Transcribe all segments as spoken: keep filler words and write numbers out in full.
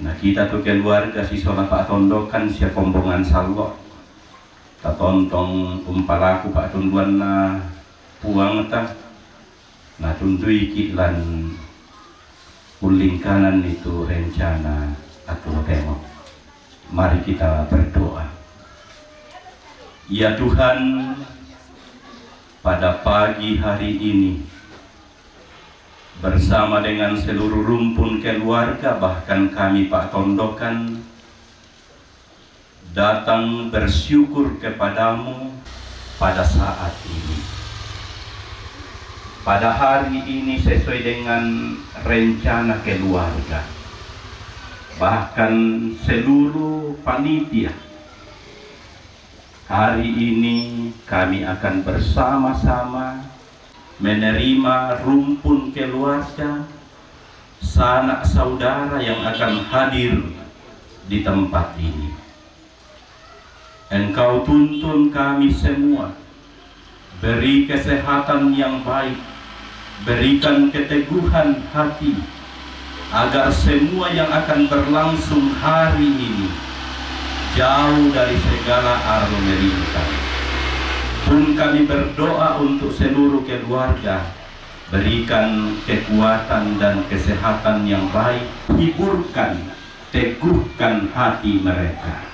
Na kita tu keluarga sisola pa'tondokan sia kombongan sallo', tatontong umpalaku pa'tunduanna Puangta, na tunduiki' lan ullingkananni tu rencana attu temo. Mari kita berdoa. Ya Tuhan, pada pagi hari ini, bersama dengan seluruh rumpun keluarga, bahkan kami pa'tondokan, datang bersyukur kepada-Mu pada saat ini. Pada hari ini sesuai dengan rencana keluarga, bahkan seluruh panitia, hari ini kami akan bersama-sama menerima rumpun keluarga, sanak saudara yang akan hadir di tempat ini. Engkau tuntun kami semua, beri kesehatan yang baik, berikan keteguhan hati, agar semua yang akan berlangsung hari ini jauh dari segala arlo melintang. Pun kami berdoa untuk seluruh keluarga, berikan kekuatan dan kesehatan yang baik, hiburkan, teguhkan hati mereka.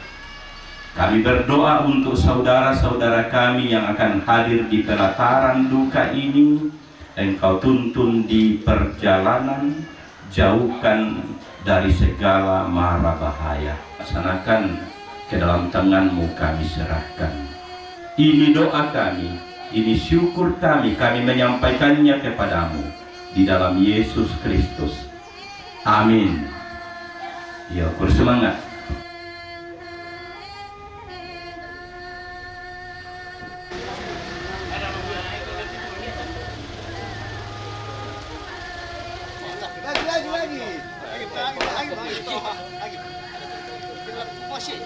Kami berdoa untuk saudara-saudara kami yang akan hadir di pelataran duka ini, Engkau tuntun di perjalanan, jauhkan dari segala mara bahaya. Laksanakan ke dalam tangan-Mu kami serahkan. Ini doa kami, ini syukur kami, kami menyampaikannya kepada-Mu di dalam Yesus Kristus. Amin. Ya, bersemangat. Lagi, lagi, lagi. Lagi, lagi, lagi. Lagi. Masih.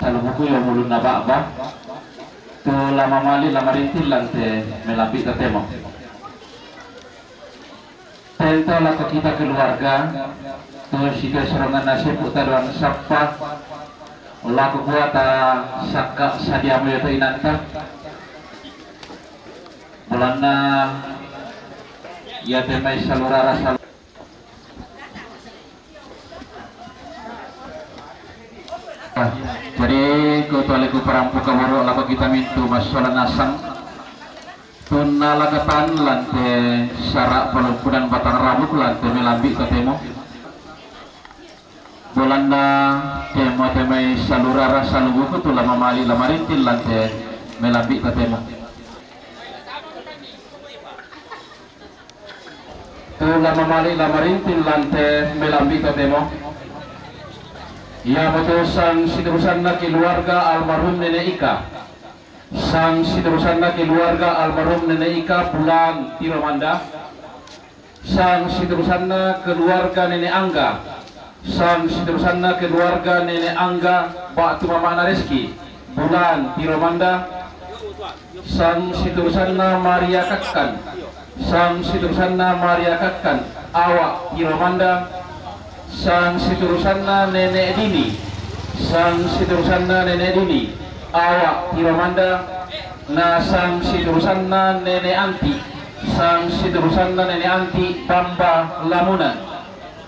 Lubuku yo mulunna ba'ba, tu la mamali' la marinting lan te melambi' tatemo. Tenta lako kita keluarga, tu sitoe soronganna sepu' tadoang sappa, lako kuata sakka' sadiamo yoto inanta. Bulanna iate mai salurara salu. Jadi, ko tualeku parampu kaboro' lako kita mintu massola nasang. Tunna lakatan lan te sara' palumpunan batang rabuk lan te melambi' tatemo. Bulanna temo te mai salurara salubuku tu la mamali' la marinting lan te melambi' tatemo. Tu la mamali' la marinting lan te melambi' tatemo. Iamoto sang siterusanna keluarga almarhum Nene' Ika. Sang siterusanna keluarga almarhum Nene' Ika Bulan Tiromanda. Sang siterusanna keluarga Nene' Angga. Sang siterusanna keluarga Nene' Angga ba'tu mama'na Reski Bulan Tiromanda. Sang siterusanna Maria Kakkan. Sang siterusanna Maria Kakkan, Awa' Tiromanda. Sang siterusanna Nene' Dini. Sang siterusanna Nene' Dini, Awa' Tiromanda. Na sang siterusanna Nene' Anti. Sang siterusanna Nene' Anti, Bamba Lamunan.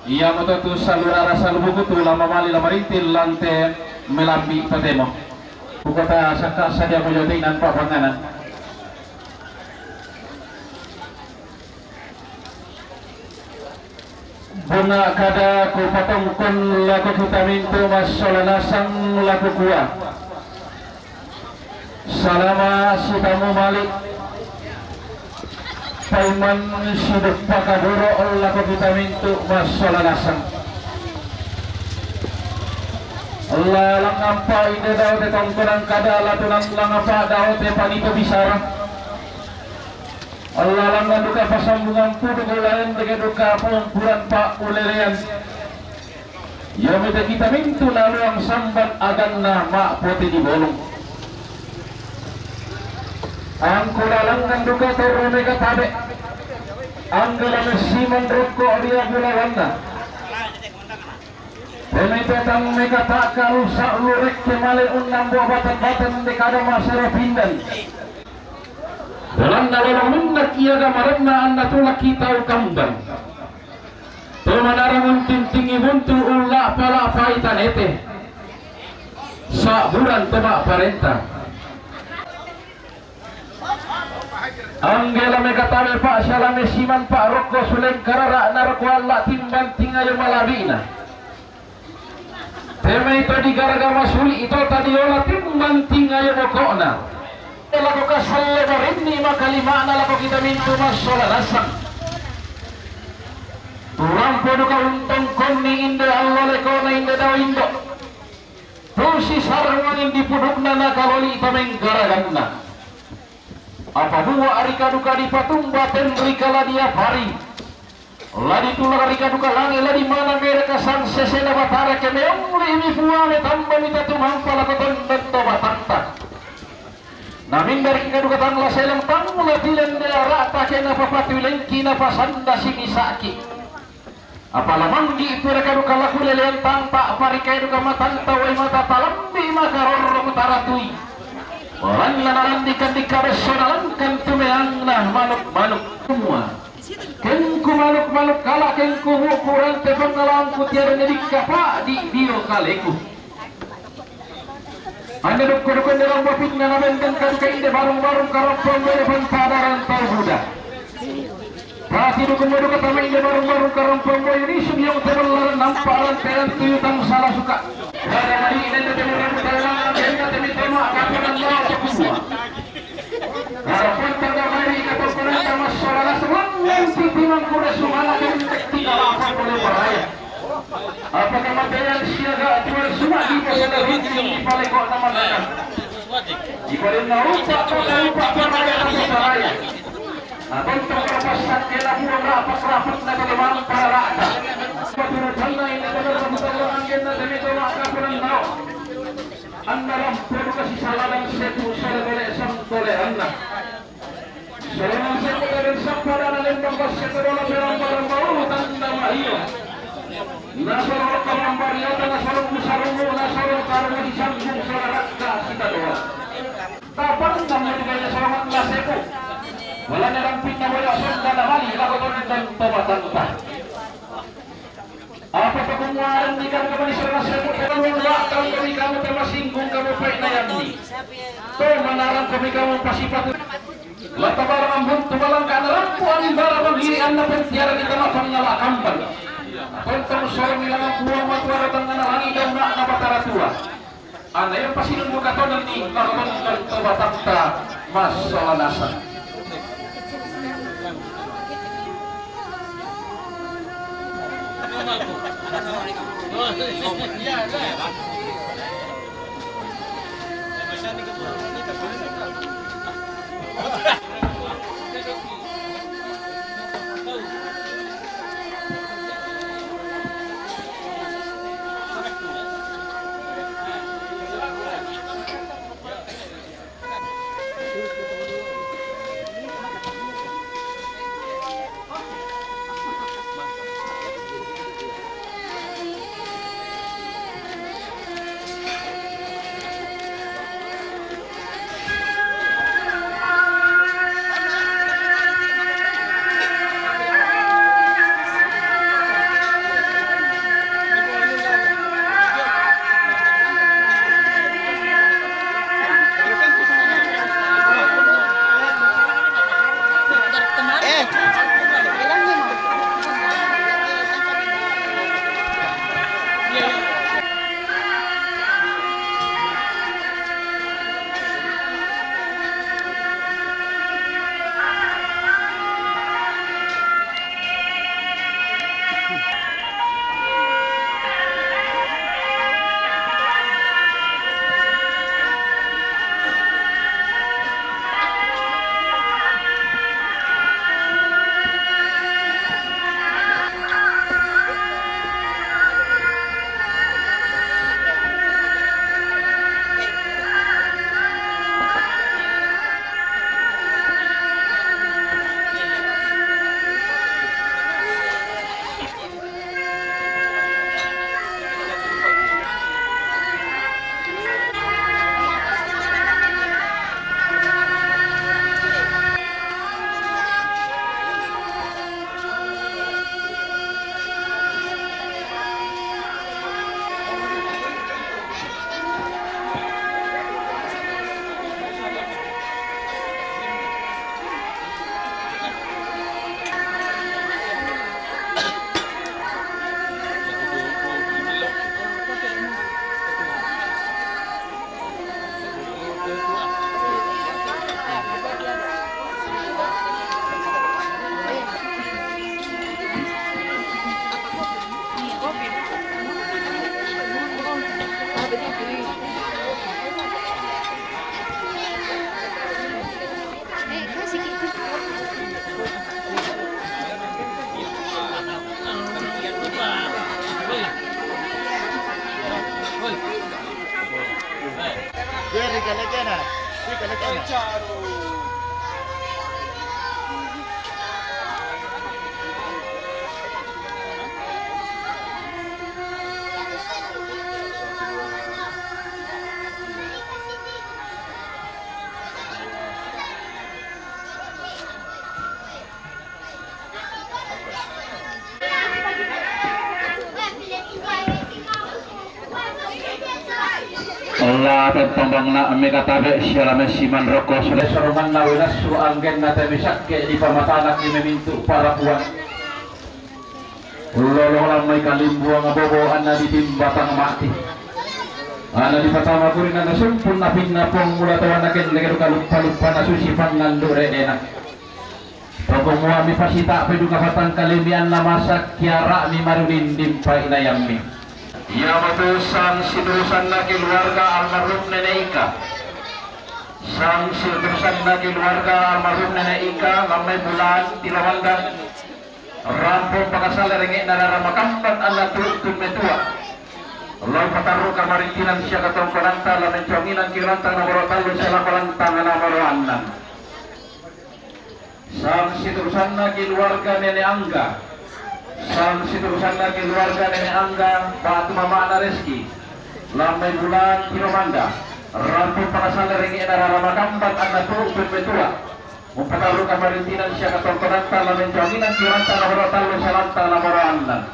Iamoto tu salurara salubuku tu la mamali' la marinting lan te melambi' tatemo. Pukota sakka' sadiamo yoto inanta panganan. Bona kada kupatongkon lako kita mintu massola nasang lako kua. Salama' sitamu mali'. Paimeng siduppa kaboro' lako kita mintu massola nasang. Lalang ampa' inde dao te tongkonan kada la tunang langapa' dao te panito bisara. Lalang duka pasambungan puduk lain deke duka pampuran pa'ulerean. Iami te kita mintu naluang sambat aganna ma'pote di bolong. Angku lalangan duka torro mega tabe'. Angga la messiman rokko ria bulawanna. Pemete tang mega ta'ka lu sa'lu rekke male unnambo batan-batan de kada masero pindan. Dalanna lolong minnak ia gamaranna anna tulak kita ukambang. To manarang untintingi buntu ulla'pa-la'pai tanete. Sa'buran to ma'parenta. Angge la mega tabe pa'siala mesiman pa'rokko suleng karara narko alla timbang tingayo malabi'na. Temai to digaraga masuli ito tadiola timbang tingayo boko'na. Lako kasalle marinni makalima'na lako kita mintu massola nasang. Turampo duka untongkonni inde allo lekona inde dao indo. Tusi sarang angin di pudukna nakaloli pamenggaraganna. Apa mua rika duka dipatumba tenrika la diapari. La ditulak rika duka langi la dimana mereka sang sesena batara ke meong li mi fuane tamba mita tumampa lako tondon to batanta. Naminda rika duka tang la seleng tang la tilen de arata ke napapatulengki napasanda simisaki. Apala manggi pura kaduka laku lelean tanta parikai duka matanta wai mata talambi makarorro mutaratui. Walanna nalandika dika besso nalangkan tumeangna manuk-manuk. Semua. Kengku manuk-manuk kala kengku muku rante pangalaangku tiada nedikka pa'di dio kaleku. Ande dukku-dukku inde lombo pinna nabenteng kaduka inde barung-barung karompong boyo pantadaran tau buda. Pati dukku inde duka tama inde barung-barung karompong boyo ni sugiong tebellaran nampa rantean tuyutang sala suka. Pada mari inde tete murang tala inde tete mitema kapanan lawa semua. Harapan tanda mari katokkonan tama sola semangan si timang kuda sumana inde tiga lapan boleh beraya. Apa kamatean siaga tuan sumadi pasada runcing di paleko nama nana. Di paling narupa kota rupa pernaya tapi baraya. Atau terpaksa kena buang rapat-rapat na teman para rata. Paturutanna ini benar betul anggenna demi tolak kapuran nau. Anna Nasoro' kamambariata, nasoro' musarumu, nasoro' karumu sisambung sola rakka sitadoa. Tapanna matu gaya sorongan naseku. Walana rampinna boya sonda namali lako tonton to batanta. Apa pakumuaran di kami kami sura naseku, kaluang lakang kami kamu tamasinggung kamu painayamni. To manarang kami kamu pasipat. Latabarang ambun tumalang kana rampu angin bara pagiri anna pentiara di tama pangala kampan. Tontong soro milangan puang matuara tangana langi dauna na batara tua. Anna yang pasinung buka tonan ni martontong to batanta masola nasa. La pempambangna mega tabe siala messiman rokko sule. Soromanna welassu anggenna te misakke di pamatanak di memintu parapuan. Lolo lammai kalimbuang bobo anna ditimba tang mati. Anna dipatama kuring anna sumpun napinna pong mula tawana kenne kedu kaluppa-luppa nasusi pannandu redena. Poko muami pasita pedu kapatang kalimi anna masak kiara mi marudin dimpai nayammi. Ia matu sang siturusanna keluarga almarhum Nenek Ika. Sang siturusanna keluarga almarhum Nenek Ika lammai bulan tilawanda. Rampo pakasala renge'na rara makamban anna tu'tun metua. Lao patarru kamarintinan sia katongkonanta la mencaunginan kirantang nomoro tallu sia lako lantang nomoro annang. Sang siturusanna keluarga Nenek Angga. Sang siterusanna keluarga Nenek Angga, batu mamana Reski, Lammai Bulan Tiromanda, rampo pakasalle renge'na rara makamban anna tu'u pemmetua, mumpatarru kamarintinan sia katongkonanta, lamencoanginang kiranta nomoro tallu sia lanta nomoro annang.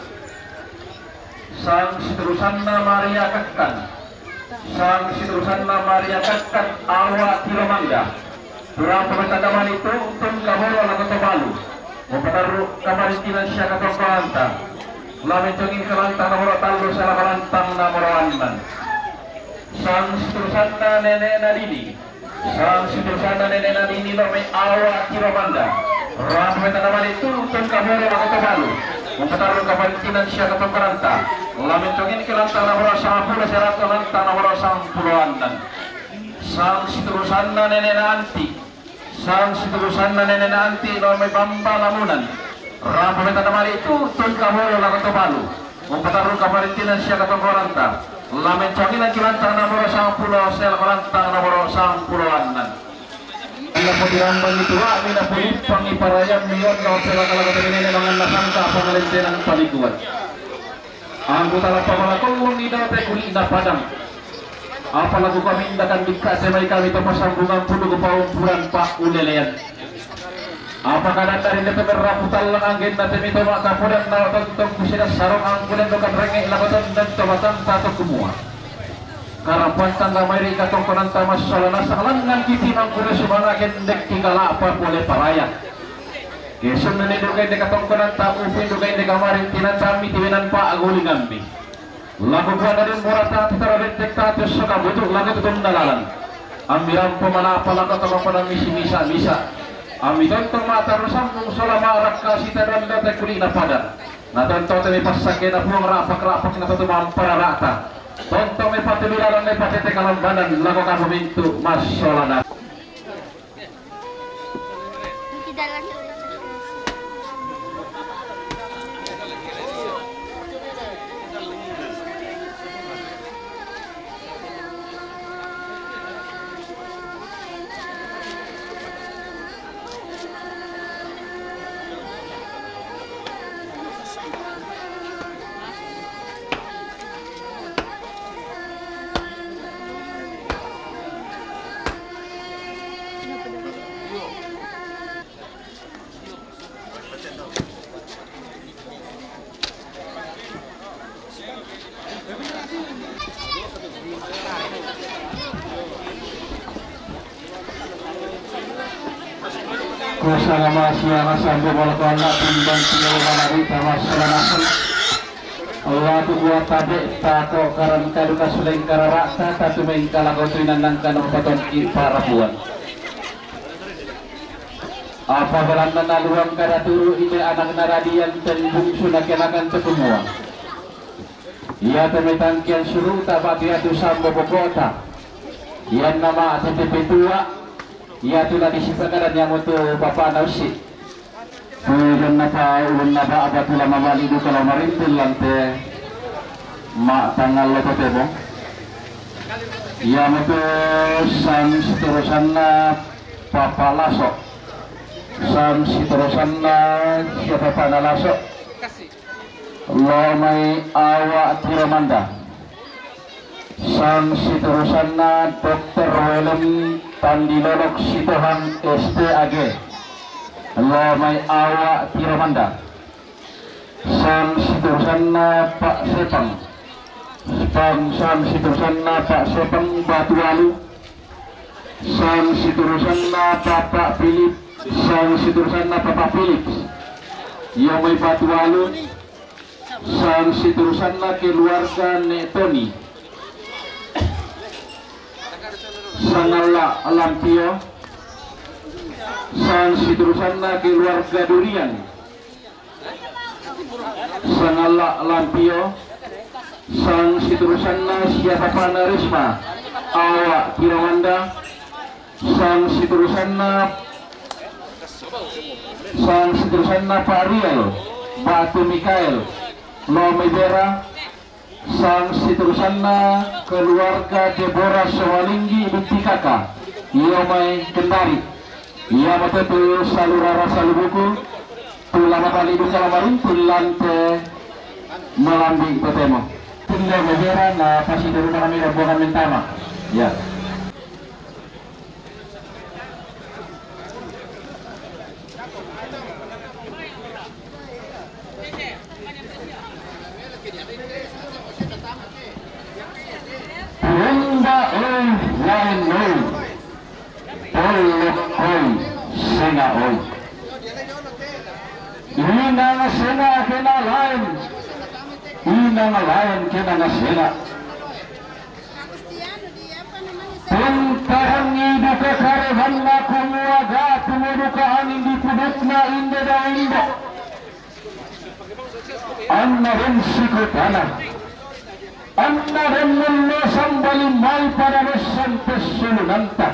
Sang siterusanna Maria Kakkan, sang siterusanna Maria Kakkan, awa Tiromanda, Turang pemeta damani tuntun kaboro lako to balu. Mupatarru kamarintinan sia katongkonanta. Lamencongin kalanta nomoro tallu sia lako lantang nomoro annang. Sang siterusanna Nenek Nadini. Sang siterusanna Nenek Nadini lo mai awa Tiromanda. Turang pemeta damani tuntun kaboro lako to balu. Mupatarru kamarintinan sia katongkonanta. Lamencongin kalanta nomoro sampulo sia lako lantang nomoro sampulo annang. Sang siterusanna Nenek Nanti. Sang siterusanna Nenek Nanti lo mai Bamba Lamunan. Rampo meta damani tuntun kaboro lako to balu. Mupatarru kamarintinan sia katongkonanta. Lamencongin kalanta nomoro sampulo sia lako lantang nomoro sampulo annang. Napotirambangi tua'mi, napolippangi parayammi, onna oppelaka-laka tuli Nenek manganna santa pangalentenang palikuan. Angku talappa malakollong idate kuli'na padang. Apa laku kamindakan dikka te mai kami to pasambungan pulu ku paumpuran pa ulelean. Apa kadanna rinna te merrapu tallang anggenna te mito mata podang na tontong kusida sarong angkulen dokan renge lako tondon to matanta to kumua. Karampantang mai ri katongkonanta massola nasang langngan kiti mangkure sumana kendek ki kalapa pole paraya. Kesunna ne duka inde katongkonanta upi duka inde kamarintinanta mi tiwenan pa agulingammi. Lako kuana den borata tutaro dettek tatu soka butu lako tutun dalalan. Ammi rampo manapa lako tamapada misi misa-misa. Ammi tonto mata rusambung sola marakka sita danda te kuli'na padang. Na tonto te mi passakkena Puang rapak-rapak na tonto mampararata. Tonto mi patuli lalan ne patete kalambanan lako kamu mintu massolana. Kusanga masianga sambu malako anna timbang timbang manari tamassalanaseng. Allah tu kuat tabe tako karan kaduka suleng kararata tatu mengkalako tu inannang kana patongki parapuan. Apa belanna naluang kada turu ine anakna radian ten bungsu nakenakan tekumua. Ia te metangkian suruta batu ia tu sambo bokota. Ia nama tete petua. Ia tu ladi sipakadan ia mutu bapana usi. Tujuan napa ulun napa abatu lama mali duka lama rintil lante ma tanggal lo totemo. Ia mutu sang seterusanna Papa Laso. Sang siterusanna sia Papana Laso. Lo mai awa Tiromanda. Sang siterusanna Dokter Welem Tandilolok Sitohang S T A G. Lo mai awa Tiromanda. Sang siterusanna Pak Sepang. Sang, sang siterusanna Pak Sepang Batualu. Sang siterusanna Bapak Philip, sang siterusanna Bapak Philip. Ia mai Batualu. Sang siterusanna keluarga Nek Toni. Sangalla Lampio. Sang siterusanna keluarga Durian. Sangalla Lampio. Sang siterusanna sia Papana Risma. Awa Tiromanda. Sang siterusanna, sang siterusanna Pak Riel Batu Mikael. Lo mai Bera. Sang siterusanna keluarga Deborah Somalinggi binti Kaka. Ia mai Kendari. Ia mate tu salurara salubuku. Lama kali duka lama runtul lante melambing totemo. Tunda majeran na pasi dulu kami rombongan mintama. Ya. Purumba oi, laen oi. Polok oi, senga oi. Inanga senga kena laen. Inanga laen kena na senga. Pentarangi duka karebanna kumua ga tumoduka angin di pudukna inde daunda. Anna den sikutana. Anna den mullo sambali mai pada dosan pessulunanta.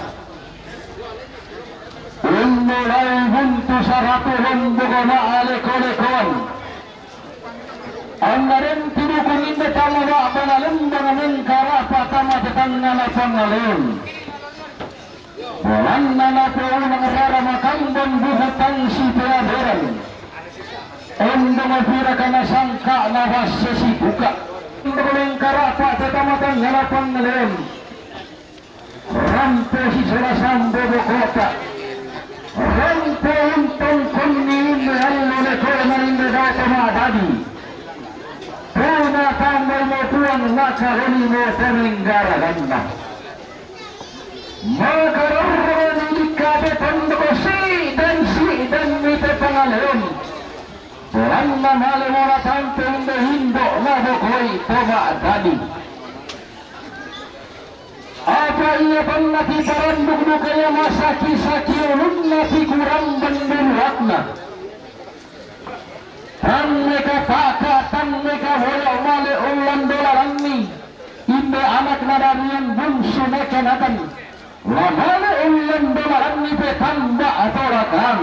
Ummulai buntu saratu lombok ma aleko-lekoan. Anna den tidukung inde tama ba'bana lembang mengkarapa tama tetangngana pangaleon. Bolanna napounang rara makambon buhu tang sipeaderan. Ondo mapira kana sangka na basse sibuka. Ondo mengkarapa tetama tangngana pangaleon. Rampo sisola sambo bokota. Rampo untong konni inne allo lekona inne dato madadi. Puna tambal mo puang naka holi mo penenggara ganna. Maka rorro ni dikka pe tondoko si dan si dan mite pangaleon. Bolanna male mora tampe inne indo na bokoi toma dadi. Apa ia pernah kibaranduk dukanya masaki-saki ulunna tikurang benduruakna. Tang meka paka, tang meka boyo male ullan dolaranni. Inde anak nadarian bungsu meke nakan. La male ullan dolaranni pe tamba atau rakang.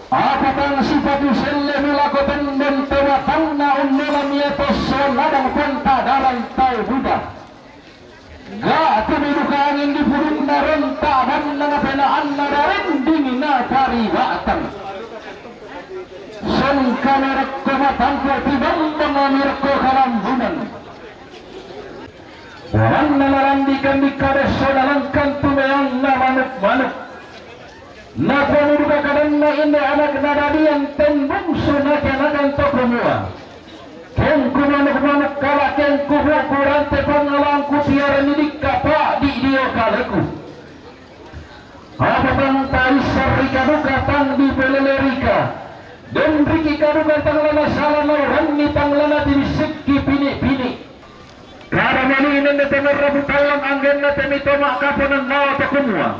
Apa tang sipatu selle mulako tendon tewa tangna unnola mia tosso nadang panta darang tau buda. Ga tumi duka angin di pudukna ronta banna na penaanna darending na pariwatan. Sengka merekko matampo tibambang merekko kalambunan. Bolanna nalandikan di kadesso nalangkan tumeanna manuk-manuk. Naponuduka kadanna inde anak nadadian tembungsu nakenakan to kumua. Kengku manuk-manuk kala kengku buku rante pangalangku tiara nidikka pa'di dio kaleku. Apa tang taisserrika duka tang dipelelerika. Denriki kaduka tang lana sala nauranni tang lana tibissikki pini-pini. Kada mani nende temerra butauan anggenna temi toma kaponan nao to kumua.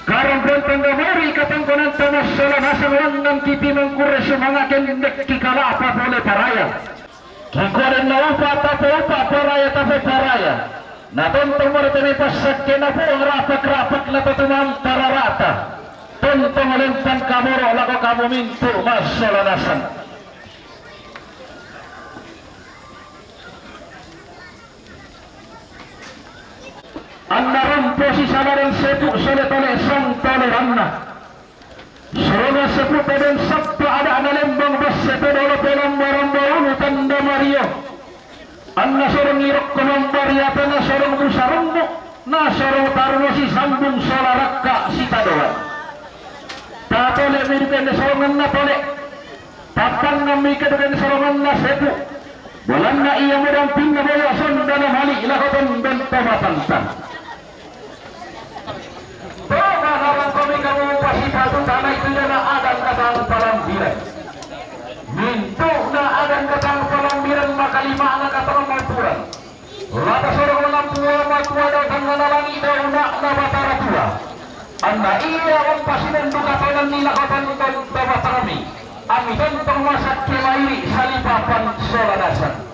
Karang pontang gamari katangkonan tama sola nasang langngan kiti mangkurre sumanga kendekki kalapa pole paraya. Kikuaden na upa tapo upa paraya tapo paraya. Na tontong mara temi passakke na puang rapak-rapak na tatumang pararata. Tontong lentang kamoro lako kamu mintu massola nasang. Anna rompo sisalaran sepu sole tole sang tole ranna. Sorona sepu todong sappa ada ana lembang basse todolo pelang barang baunu tanda mario. Anna sorong irokko mambariatana sorong musarummu na sorong taruno sisambung sola rakka sitadoan. Tatole miripenne soronganna tole. Tappannammi kedoken soronganna sepu. Bolanna iya mudampinna boyo sondana mali lako tondon tomatanta. Toma narangkomi kamu pasipatu tanai tudana adang katang palambiran. Mintu'na adang katang palambiran makalimana katang mapurang. Lata sorong lampu matua datang nana langi dauna na batara tua. Anna iya umpasinendu katonanni lako tondon tomatami. Ami tontong masakke mairi salipapan sola nasang.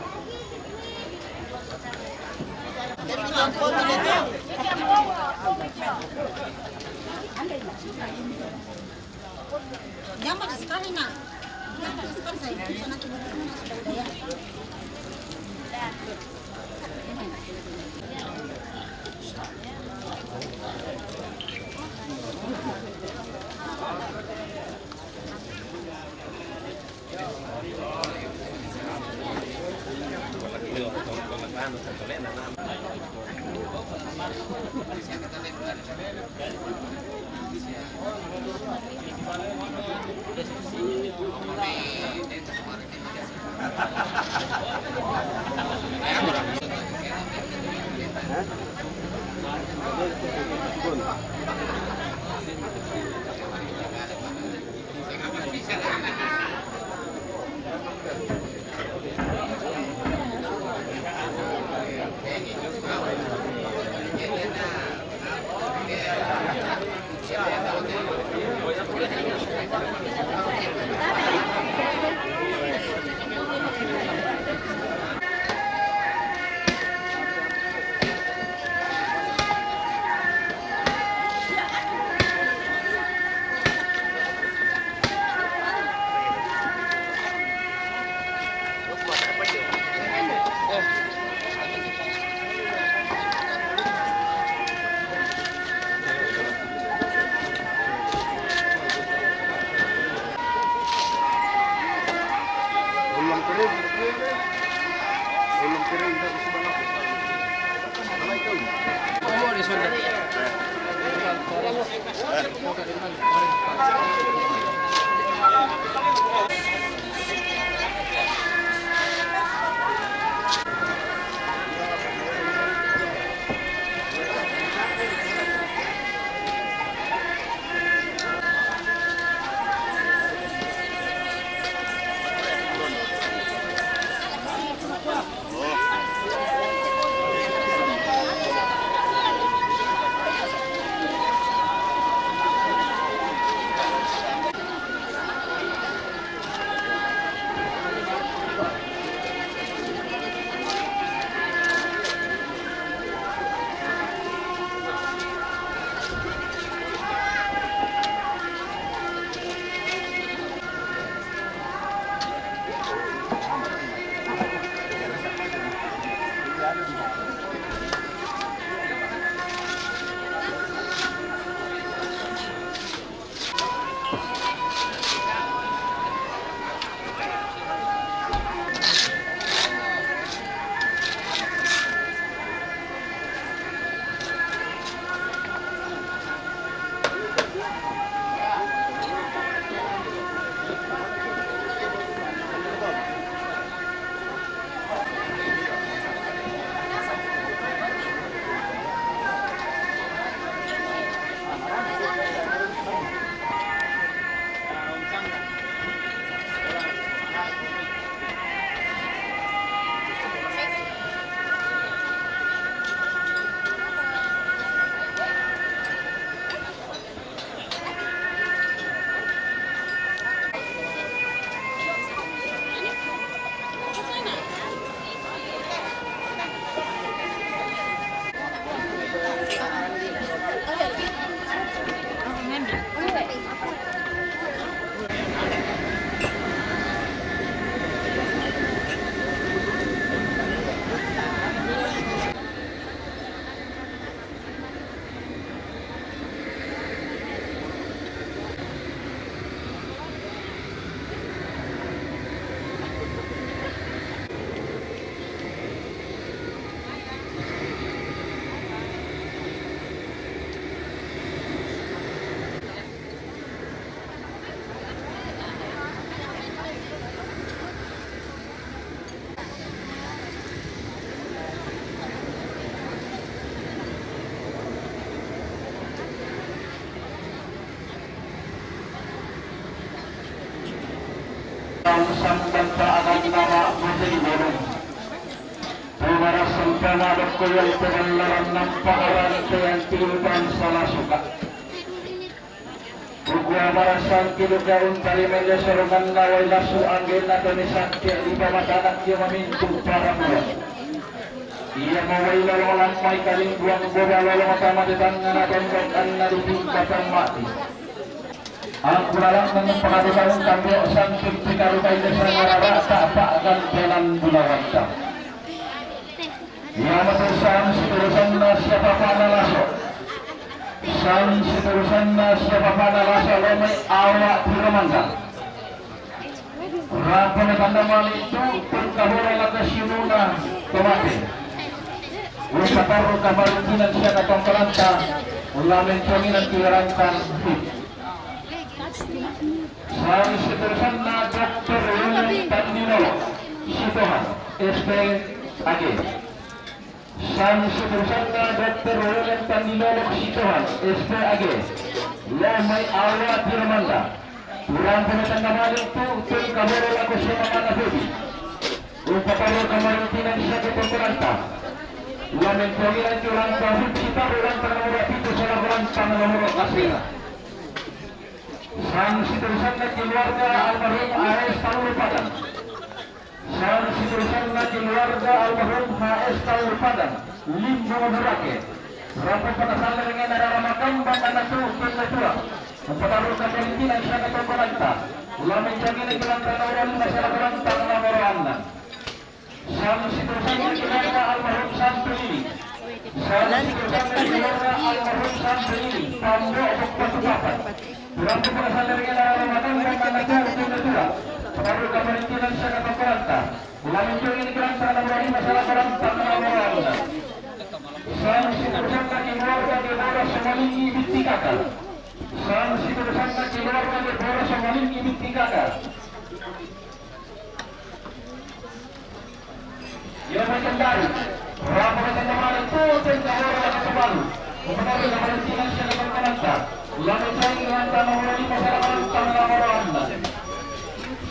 Jangan pada sekali, Nak. Jangan pada sekali, sayang. Sana tiba-tiba masuk udah ya. Sambat paagan nama putih gunung. Pemarasan pama dokko yang pemanlaran nampa arante yang tiupan salah suka. Kukua marasangki duka untari manja soronganna wai lasu anggenna toni sakke di pamatanak dio mamintu paramuan. Ia mawai lolo lammai kalingguang boba lolo matama di tangngana tondok anna di tingkatang mati. Angkulalang nang pangadu taun kambio sangkin pikarukai desa ngarabata pa'gantenan bulawanta. Iamatu sang siturusanna sia papa'na laso. Sang siturusanna sia papa'na laso lomai awak piromangka. Rapone tanda malitu pengkabore laka siununa tomate. Upatarru kamarintinan siaga tongkonanta, lamen tominan kilarantang hip. Sang siterussanna Doktor William Tandinolo Sitohang, S P A G. Sang siterussanna Doktor William Tandinolo Sitohang, S P A G. Lo mai awa tiramanda. Urang pemeten namalik tu tun kaboro lako siapa mana pudi. Upatarru kamarintinan siaga tongkonanta. Lamen tominan kilarantang hip sitarru lantang nomor pitu sala lantang nomor kasera. Sang siterussanna keluarga almarhum A S Taulu Padang. Sang siterussanna keluarga almarhum H S Taulu Padang, Limbong Burake. Rampo pakasallerengenna rara makambang anatu kenna tua. Upatarru kamarintinan siaga tongkonanta. Lamen tominan kilarantang nomor lima sala lantang nomor annan. Sang siterussanna keluarga almarhum Sampelini. Sang siterussanna keluarga almarhum Sampelini, Pambo Bukbatu Papan. Urang pemeten namalik tu tun kaboro lako siapa mana pudi. Upatarru kamarintinan siaga tongkonanta. Lamen tominan kilarantang nomor lima sala lantang nomor annan. Sang siterussanna keluarga Debora Somaliki Bittikaka. Sang siterussanna keluarga Debora Somaliki Bittikaka. Ia mai kendari. Rampo pemeten namalik tu tun kaboro lako siapa mana pudi. Upatarru kamarintinan siaga tongkonanta. Lamen tominan kilarantang nomor lima sala lantang nomor annan.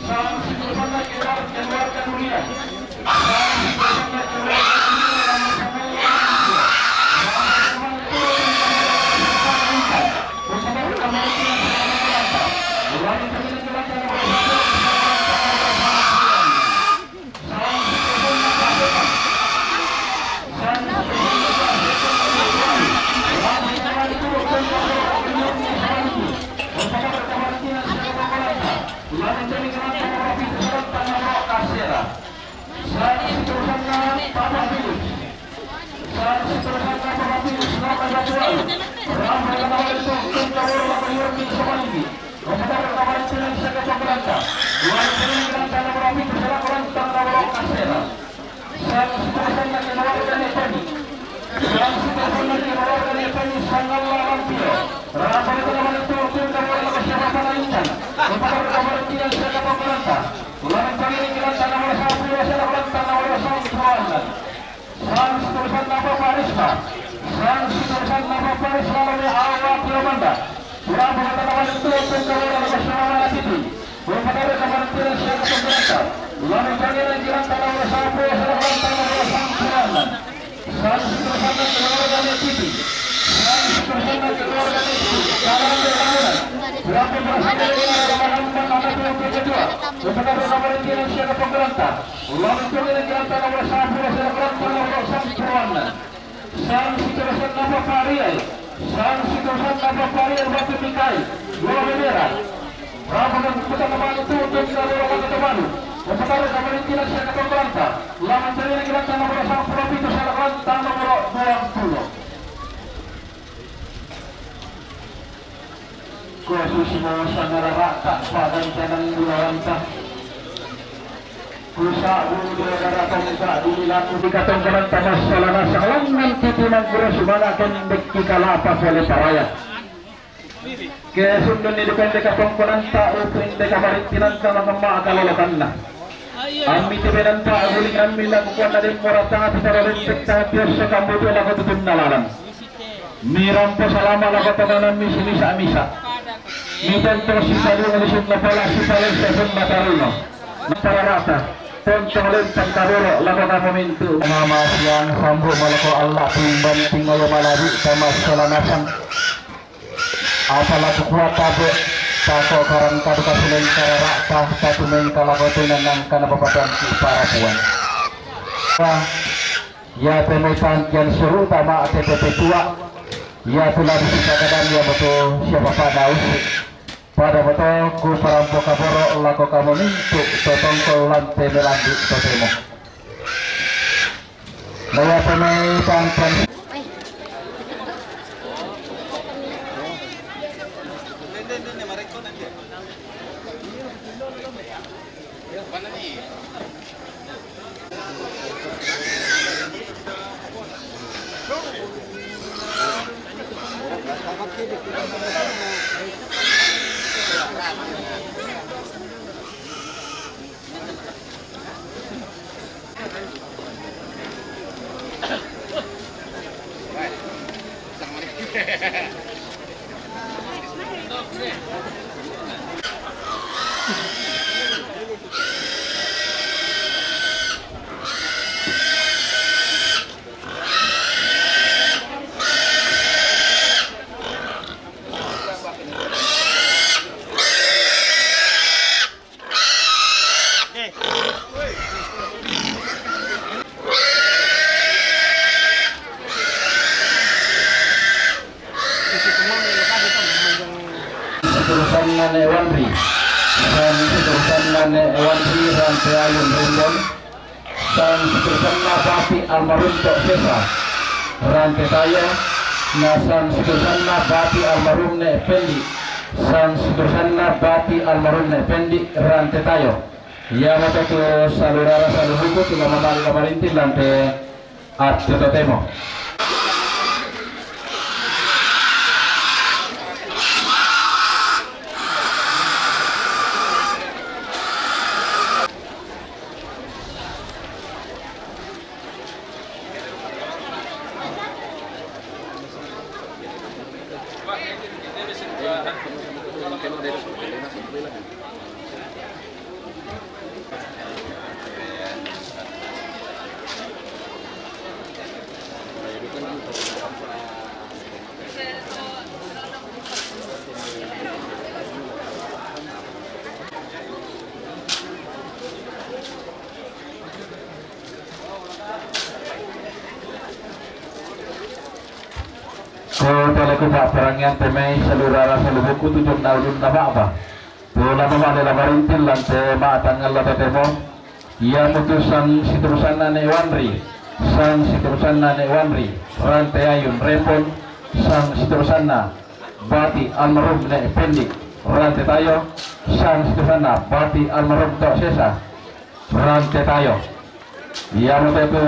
Sang siterussanna keluarga, keluarga Nuria. Sang siterussanna keluarga Nuria. Sang siterussanna Papa Philip. Sang siterussanna Papa Philip, Naka Datualu. Rampo pemeten namalik tu tun kaboro lako Yormi Somaliki. Upatarru kamarintinan siaga tongkonanta. Lamen tominan kilarantang nomor pitu sala lantang nomor kasera. Sang siterussanna keluarga Nepeni. Sang siterussanna keluarga Nepeni, Sangalla Lampio. Rampo pemeten namalik tu tun kaboro lako siapa mana pudi. Upatarru kamarintinan siaga tongkonanta. Lamen tominan kilarantang nomor sepuluh sala lantang nomor sepuluh annan. Sang siterussanna Papa Risma. Sang siterussanna Papa Risma, lo mai awa tiramanda. Urang pemeten namalik tu tun kaboro lako siapa mana pudi. Upatarru kamarintinan siaga tongkonanta. Lamen tominan kilarantang nomor sepuluh sala lantang nomor sepuluh annan. Sang siterussanna keluarga Nepiti. Sang siterussanna keluarga Nepiti. Kalambe Lamunan. Urang pemeten namalik tu tun kaboro lako siapa mana pudi. Upatarru kamarintinan siaga tongkonanta. Lamen tominan kilarantang nomor sepuluh sala lantang nomor sepuluh annan. Sang siterussanna Papa Riai. Sang siterussanna Papa Riai Batu Mikael, Lolo Bebera. Rampo pemeten namalik tu tun kaboro lako siapa mana pudi. Upatarru kamarintinan siaga tongkonanta. Lamen tominan kilarantang nomor sepuluh pitu sala lantang nomor duapuluh. Kususimo sangarara'ta pagancangan bulawanta. Kusa'bu dua daratongka dililaku di katongkonanta massala nasang langngan titi mangguru sumanga' kendekki kalapa pole paraya. Ke sundunni duka inde katongkonanta, rupu inde kamarintinanta, makamma kalolokanna. Ammi tu benanta, guling ammi lakukuanna demmora, tapi taro lempek, tapi osso kambutu lako tutunna lalang. Mirampo salama lako tonanammi simisa-misa. Mitonto sipaliu lisunna pala sipalessa sunna tarino. Napararata. Tonto lempang kaboro lako kamu mintu. Mama siang sambu malako Allah timbang tingayo malabi tama sekolah nasang. Apala kukuat tabe. Tako karang kadu kasuleng kararata. Tatu mengkalako tunanang kana papatanti para puan. Wah. Iyato mai pangkian suru'ta ma'tete petua, iatu la disitagadang iamoto sia bapa'na Usi. Pada moto kuparampo kaboro' lako kamu mintu' to tongkol lan te melandu' totemo. Na iatu mai pangkian Siturusanna ne Wanri, sang siturusanna ne Wanri, rante ayun rembon, sang siturusanna bati almarhum to sesa, rante tayo, na sang siturusanna bati almarhum ne Pendi, sang siturusanna bati almarhum ne Pendi, rante tayo. Iyamoto tu saluhurara saluhuku tu la mabali la marinting rante attu totemo. Ko tole ku pa'perangian te mai saluhurara saluhuku tu jonna ulunna ba'ba. Tu la mabali la marinting rante ma'tangnga la totemo. Iyamutu sang siturusanna ne Wanri, sang siturusanna ne Wanri, rante ayun rembon, sang siturusanna bati almarhum ne Pendi, rante tayo, sang siturusanna bati almarhum to sesa, rante tayo. Iyamoto tu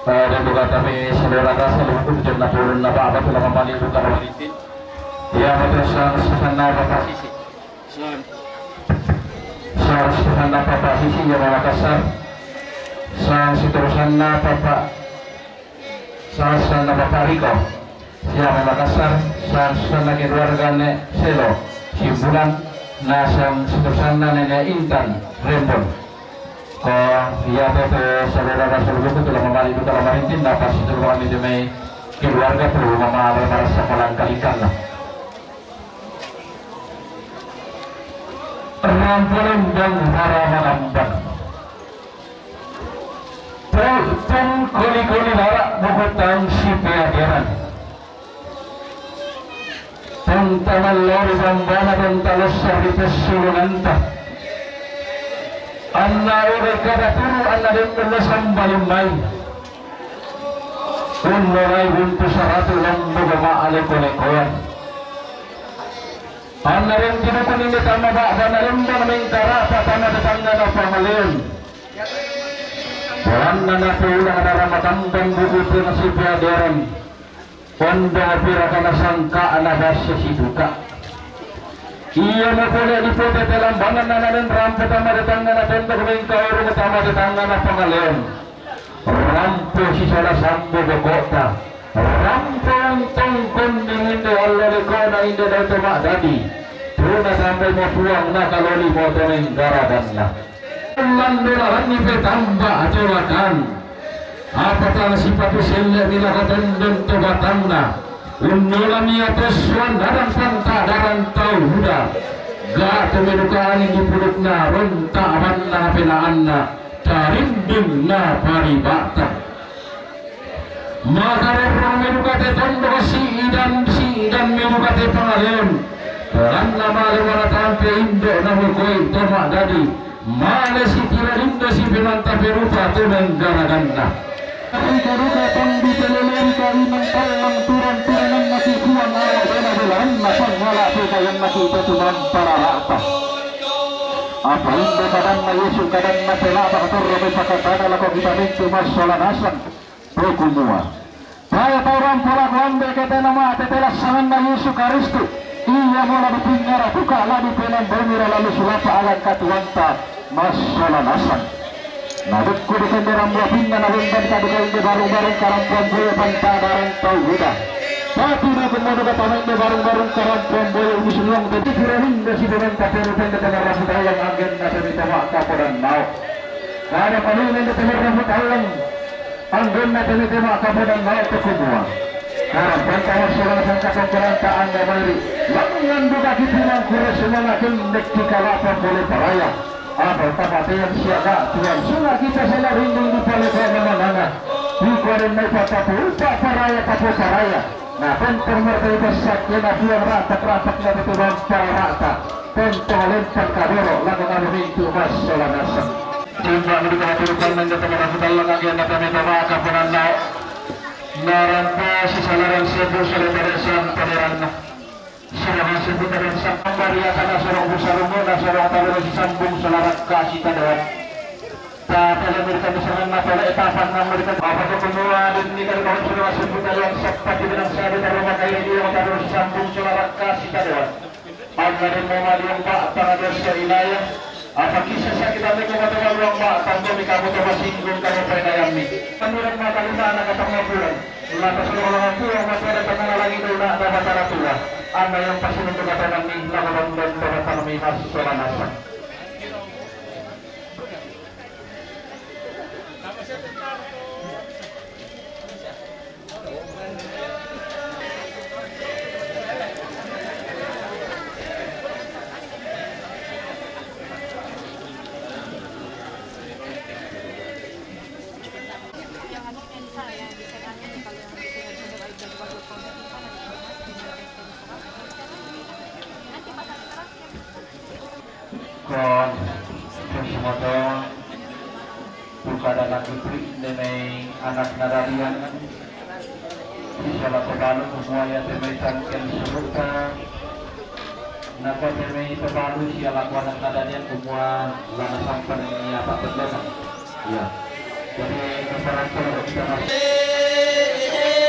Pada buka kami saudara kasih untuk jannah turun napa apa tu la mabali buka politik. Iyamoto sang siturusanna Bapak Sisi. Sang, sang siturusanna Bapak Sisi iya Makassar. Sang siturusanna Bapak, sang siturusanna Bapak Riko iya Makassar. Sang siturusanna keluarga ne Selo Simbulan. Na sang siturusanna Nenek Intan Rembon. Ko iyato tu saudara saluhuku tu la mabali duka la marinting, na pasitulungan mi tu mai keluarga tu mama marasa malangkalingkanna. Rampo lembang para manambang. Pun koli-koli lara bukutang si peaderan. Tanta mallori bambana tanta lossa ri pessulunganta. Anna ore kada turu anna den mella sambaling mai. Unnolai buntu saratu lambu gama aleko-lekoan. Anna den tinukuni ne tama ba'bana lembang mengkarapa tama tetangga na pangaleon. Polanna napoula naramatambang buku tena sipeaderan. Ondo pirakana sangka'na basse siduka. Iya mapole di pote pelambangan nananen rampo tama tetangga na tondok mengkaurung tama tetangga na pangaleon. Rampo sisala sambo bokota. Rampo untong konding inde allo lekona inde dau to ma'dadi. Tuna tambai mo puang na kaloli mo to nenggaradanna. Landolaranni petamba atowakan. Apa tang sipatu selle milaka tondon to batangna. Unnolami atossuan dadang panta darang tau huda. Ga to medukani di pudukna ronta abanna penaanna. Tarimbing na paribata. Maka rorong me duka te tondok si idan, si idan me duka te pangaleon. Polanna male manatampe indo na mukoi to madadi. Male sitira lindo si penanta perupa to menggaraganna. Iko duka tong dipelelei karinang tallang turan-turananna si Puang, awa bela-belaanna pangala pekayanna kita tumampa rarata. Apa indo kadanna Yesu, kadanna pelaba katorro me pakatana lako kita mintu massola nasang. To kumua, tae tau rampo lako ambe ketena mate pelassanganna Yesu Karistu, ia mola dipingara buka la dipelambaumira lalu sulapa alang katuanta massola nasang. Na dukku dikende rambu apinna na bemban kaduka inde barung-barung karampuan boyo pantadarang tau uda. Tapi na kumua duka tama inde barung-barung karampuan boyo unisuluang tadi kira hinda si bemban tapenu pende tama rambu taulang anggenna temi tama kapodan nao. Kada paling inde tama rambu taulang. Anggenna temi tama kapodan nao to kumua. Karampuanta massola nasang katongkonanta angga mairi. Langan duka kitu mangkure sumanga tundek ki kalapa pole paraya. Apa tamatean siaga Tuhan sula kita sala rinding di pale kona mananga. Di kuaden mai patapu upa paraya tapu paraya. Na tentang martai besar kena Puang ratak-ratak na betul bang parata. Tentang lempar kaboro lagu kamu mintu massola nasang. Jumpa di kena turutan dan jatuh pada hutang lagi anda kami tama kapodan nao. Narampa sisalaran sebu salebaresan paneranna. Sirama sebu tadan sambung bariakana sorong busarungu na sorong talu sisambung solarak kasih tadewan. Tata dan mereka misalnya mata oleh etapan namun mereka apa tu semua dan ini dari bawah sirama sebu tadan seperti dengan sabi taroma kayu dia talu sisambung solarak kasih tadewan. Anggaran mama liang pa tangados sa ilaya. Apa kisah sakit ame ko mata luang pa tanto mi kamu to masinggung kamu painayami. Panuran mata lima anak katang mapuran. Lantas orang pulang mata ada tanah lagi dona ada mata tua. Anda yang pasti untuk kata kami lakukan dan para kami masih seorang nasang. Kon, terus moto, buka dalam putri, nemei anak nadarian, bisa la tebalu kumua ia temei tangken suruta, napa temei tebalu sia laku anak nadarian kumua lana sampan ia apa pendona. Iya. Jadi, keterangan kita masih